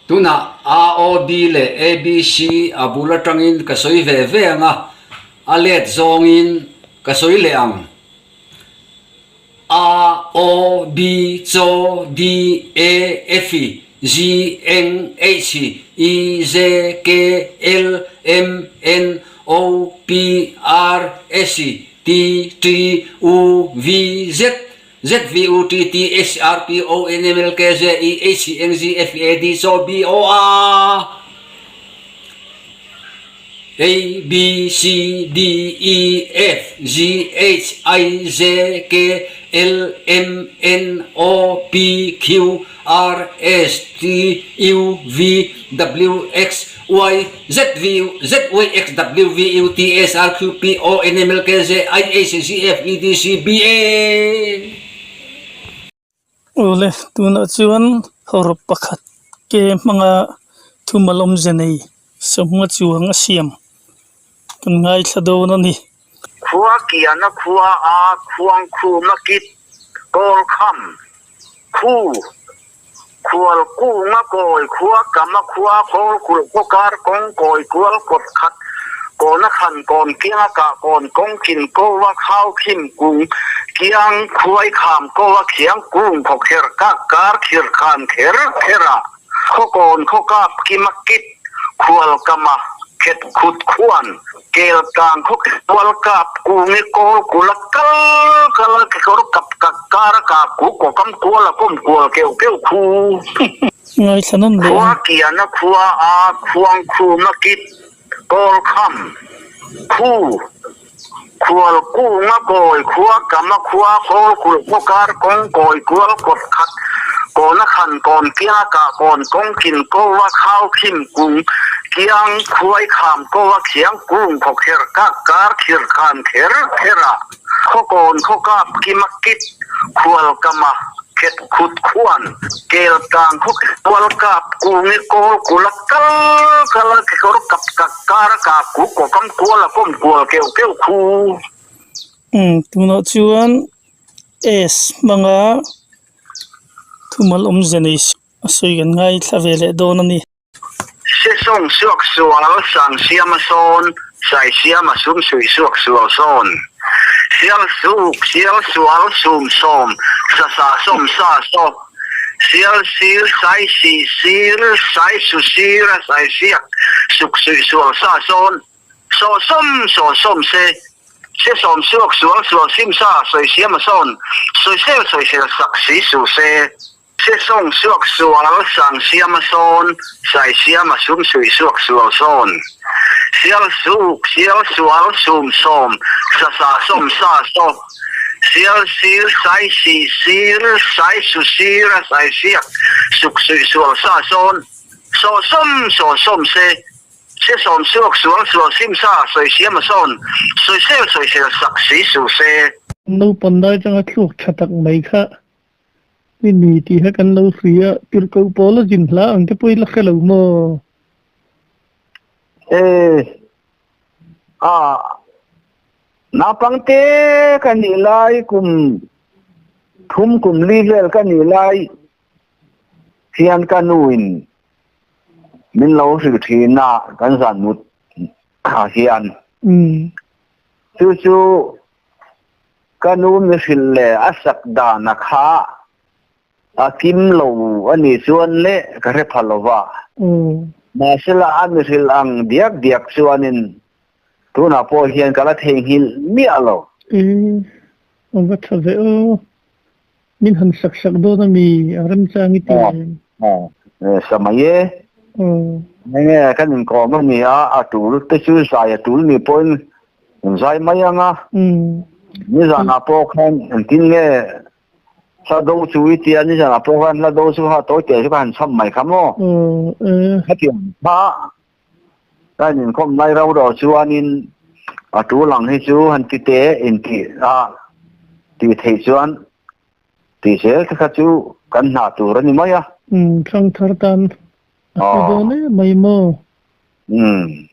Tunah A O B leh A B C a bul atangin ka sawi ve ve ang a, a let zawngin ka sawi leh ang. A O B C D E F G N H I J K L M N O P R S T T U V Z Z V U T T H R P O N M L K J E H N G F A D C O B O A A B C D E F G H I J K L M N O P Q R S T U V W X Y Z V U Z Y X W V U T S R Q P O N M L K J I H C F E D C B A. Awle, tunah chuan hawrawp pakhat ke hmanga thumal awmze nei sawmnga chuang a siam kan ngaithla dawn a ni. Khua kiana khua a khuang khuma kit kawl kham khu Khual kunga kawi khua kama khua khawl kulh khaw kar kawng kawi kual kawt khat kawna khan kawn kianga kah kawn kawng kin ko a khau khim kung kiang khuai kham ko a khiang kung khaw kher kak kar khir khan kher kher a khaw kawn khaw kap kima kit khual kama khet khut khuan Kel kang khaw kual kap kungi kawl kul a kal kal a kekawr kap kak kar a kap ku kaw kam kual a kawm kual keuh keuh khu. Ngaithla nawn leh Khua kian a khua a khuang khum a kit kawl kham khu khual kung a kawi khua kam a khua khawl kulh khaw kar kawng kawi kual kawt khat kawn a khan kawn kiang a kah kawn kawng kin ko a khau khim kung Kiang khuai kham ko a khiang kung khaw kher kak kar khir khan kher kher a khaw kawn khaw kap kim a kit khual kam a khet khut khuan kel kang khaw kual kap kung i kawl kul a kal kal a kekawr kap kak kar a kap ku kaw kam kual a kawm kual keuh keuh khu. Umm tunah chuan S hmanga thumal awmze nei a sawi kan ngaithla ve leh dawn a ni. Sesawng suak sual sang siama sawn, sai siama sum suih suak sual sawn. Sial suk sial sual sum sawm, sa sa sawm sa saw. Sial sir sai si sir sai su sir a sai siak suk suih sual sa sawn. Saw sawm saw sawm se se sawm suak sual sual sim sa sawi siama sawn, sawisel sawisel sak si su se. Sesawng suak sual sang siama sawn, sai siama sum suih suak sual sawn. Sial suk sial sual sum sawm, sa sa sawm sa saw. Sial sir sai si sir sai su sir a sai siak suk suih sual sa sawn. Saw sawm saw sawm se se sawm suak sual sual sim sa sawi siama sawn, sawisel sawisel sak si su se. Naupang dai changa thluak tha tak mai kha Ni ni tih kha kan lo hria a, tirhkoh pawl a zin hla ang te pawh i la hre lo maw? E, a, naupangte ka nih lai kum thum kum li vel ka nih lai hian ka nuin min lo hrilh thin a kan zan mut hian. Chu chu Ka nu mi hrilh leh a sak dan a kha a kim lo a nih chuan le ka hre pha lo va. Mahsela a mi hrilh ang diak diak chuanin tunah pawh hian ka la theihnghilh miah lo. E, a va tha ve aw. Min han sak sak dawn a mi, a remchang i ti em? Aw, sa mai e. Enge kan inkawm a ni a, a tul te chu zai a tul ni pawhin in zai mai ang a. Nizanah pawh khan engtin nge hla do chu i tia, nizanah pawh khan hla do chu ha tawi teh chu ka han chham mai kha maw. Hetiang kha kan inkhawm lai rau rau chuanin a tul ang hi chu han ti teh intih a tih theih chuan tih zel te kha chu kan hna tur a ni mai a. Umm thangthar tan a hre dawn em mai maw? Umm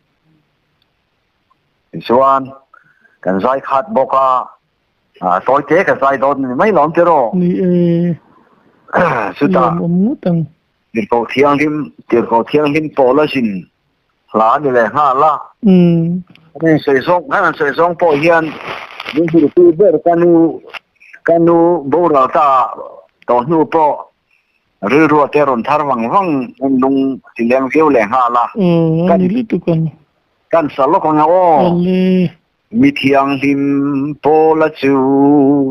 tichuan kan zai khat bawk a, tawi te ka zai dawn a ni mai lawm tiraw? Ni e, chutah lawmawm ngawt ang. Tirhkoh Thianghlim, Tirhkoh Thianghlim pawla zin hla a ni leh nghal a. Kan in sawi zawng, kan han sawi zawng pawh hian min hrilhtu ber ka nu, ka nu boral ta tawh hnu pawh rilrua te rawn thar vang vang in lung ti leng viau leh nghal a. Kan, kan sa lawk ang e aw. Mi thianghlim Paula chu,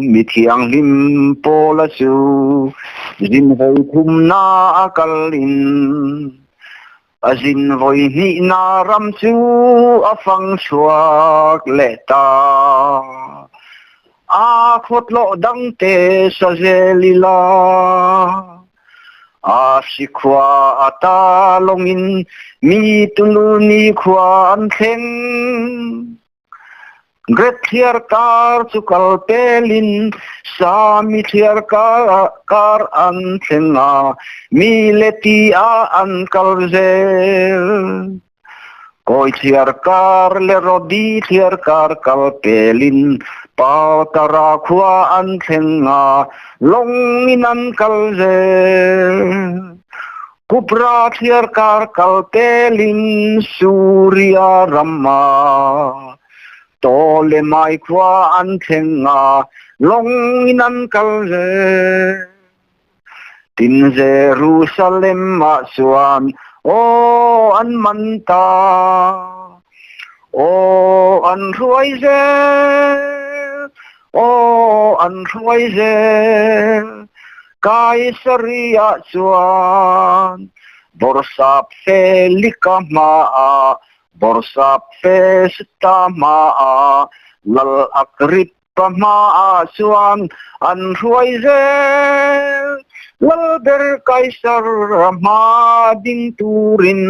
mi thianghlim Paula chu, zin vawi thumna a kalin, a zin vawi hnihna ram chu a fang chhuak leh ta. A khawtlawh dangte sa zel ila, a sikhua ata lawngin mi tulu nikhua an thleng. Gret thliar kar chu kal pelin Sami thliar kar an thleng a, mi le ti a an kal zel. Kawi thliar kar leh Rodi thliar kar kal pelin Pautara khua an thleng a, lawngin an kal zel. Kupra thliar kar kal pelin Suria rama Ptolemai khua an thleng a, lawngin an kal zel. Tin Jerusalem ah chuan aw an man ta, aw an hruai zel, aw an hruai zel. Kaisaria chuan Bawrhsap Felika hmaah, Bawrhsap Festa hmaah Lal Agrippa Ka hmaah chuan an hruai zel, Lalber Kaisar a hma ding turin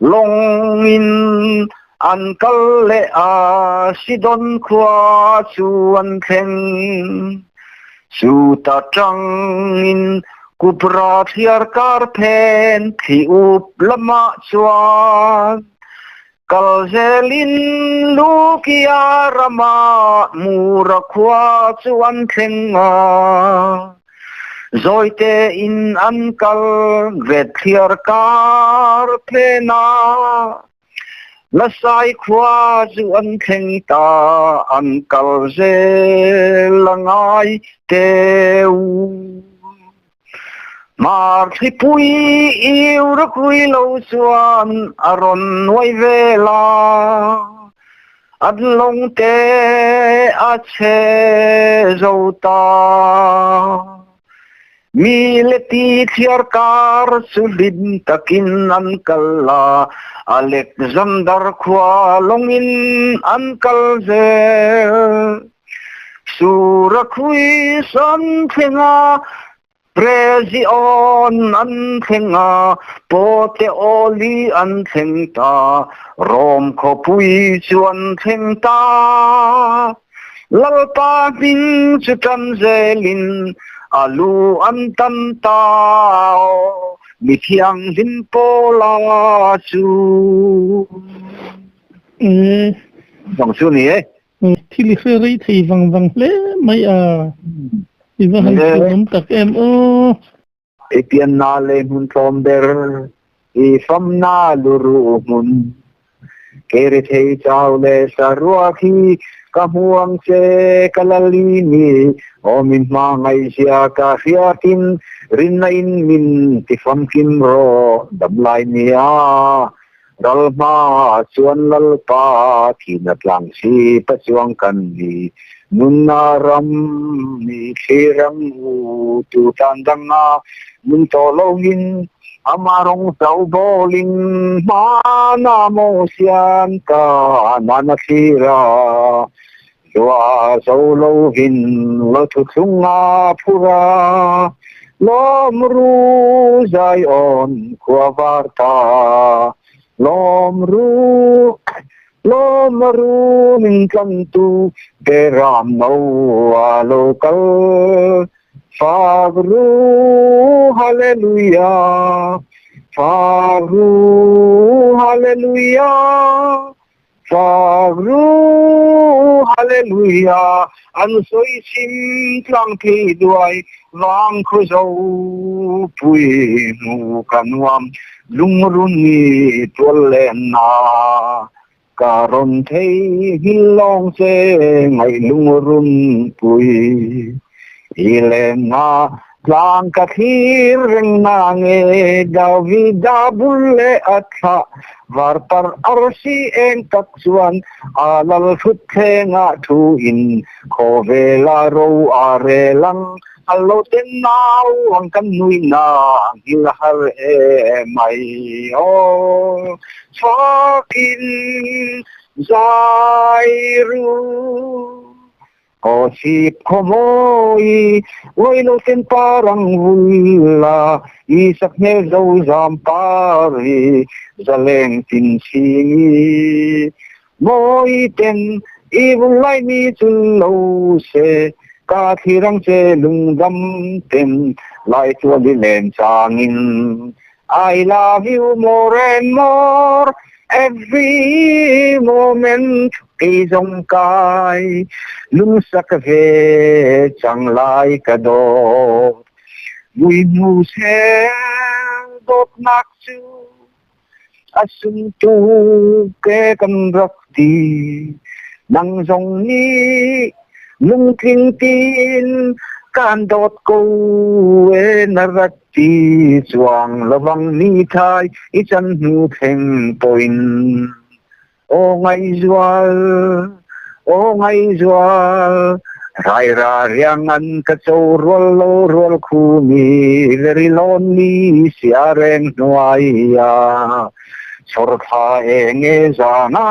lawngin an kal leh a, Sidon khua chu an thleng. Chuta tangin Kupra thliar kar phen thli up lamah chuan Kal zelin Lukia rama Mura khua chu an thleng a, zawite in an kal vet thliar kar phen a, Lasai khua chu an thleng ta, an kal zel a ngai teu. Hmar thlipui iu rukui lo chuan a rawn nuai vel a, an lawng te a chhe zo ta. Mi le ti thliar kar chu hlim takin an kal a, Alexander khua lawngin an kal zel. Surakhui san thleng a, Prezion an thleng a, Poteoli an thleng ta, Rom khawpui chu an thleng ta. Lalpa hming chu tan zelin a lu an tan ta, aw mi thianghlim Paula chu. Vang chu ni e. Thil i hre rei thei vang vang hle mai a, i va han chhuanawm tak em aw. I pianna leh hmun tlawm ber, i famna luruh hmun. Kei ri thei chau leh saruak hi ka hmu ang che ka la li ni, aw min hma ngaihzia ka hriatin rinna in min ti famkim rawh damlai nia. Ral hma chuan Lalpa thihna tlang sip a chuang kan ni. Nunna ram ni thlir ang u tu tan danga nun tawh loin ama rawng chauh bawlin hmana maw siam ka nana thlir a Zua zo lovin lo thu thlung a phur a, lawm ru Zion khua var ta. Lawm ru, lawm ru min tlantu Beram no a lo kal. Fak ru Hallelujah, fak ru Hallelujah. Fak ru Hallelujah! An sawi chim tlang thei duai vang khaw zo pui hmu ka nuam lungrun ni tual len na ka rawn thei hil lawng che ngaih lungrun pui i len na Tlang ka thlir reng na nge Davida bul leh a thlah var par arsi eng tak chuan a lal thut thlengah thu in khawvela ro a rel ang a lo ten nau ang kan nui na nghil har emai aw chhuakin zai ru. Aw chhip khaw mawi, uai lo ten par ang vul la, i sak hmel zo zam par hi zaleng tin chhing i. Mawi ten i vul lai mi chul lo se, ka thlir ang che lungdam ten lai chuan i len changin. I love you more and more every moment kei zawng kai lungsak ve chang lai ka dawt mui hmu sel dawtnak chu a sung tu ke kan rak ti nang zong nih lungtling tin kan dawt ko e na rak Ti chuang lovang ni thai i chan hnu thleng pawhin aw ngaihzual, aw ngaihzual, Raira riang an ka cho rual lo rual khu mi very lonely sia reng hnuaia chhawr thla eng e zana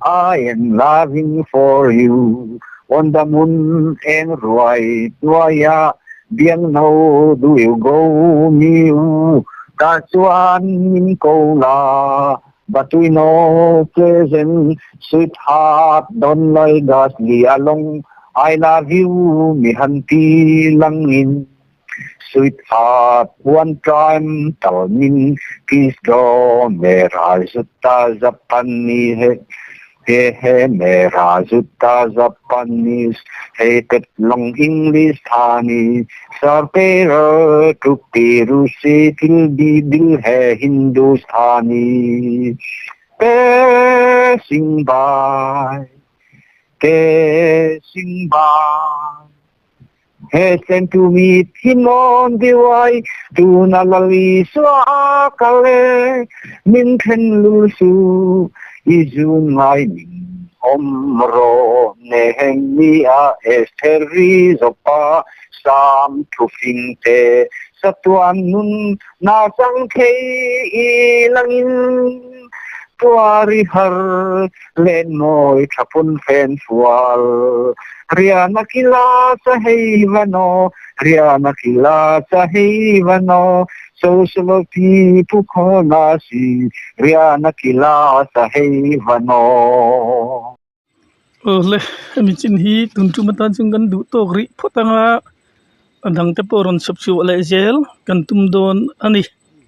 I am loving for you on the moon eng ruai hnuaia biang no do you go mi u ka chuan min ko la but we no present sweetheart don't like us li along I love you mi han ti langin Sweetheart one time tal min kiss do mera jutta Japanese he he he mera jutta Japanese he pet long English thani sar pera tupi rusi thil bi dil he Hindustani Passing by passing by He sent to meet him on the way tuna lal Isua kal e min then lul su i zun ngai min awm rawh Nehemia Estheri Zopa Sam thufing te satuan nun na chang thei i langin tuari har len mawi tha phun fen fual Riana kila sa hei vano Riana kila sa hei vano Social pi pu khona si Riana kila sa hei vano. Awle hemi chin hi tun tum atan chuan kan duh tawk rih phawt anga a dang te pawh rawn chhawp chhuah leh zel kan tum dawn a ni.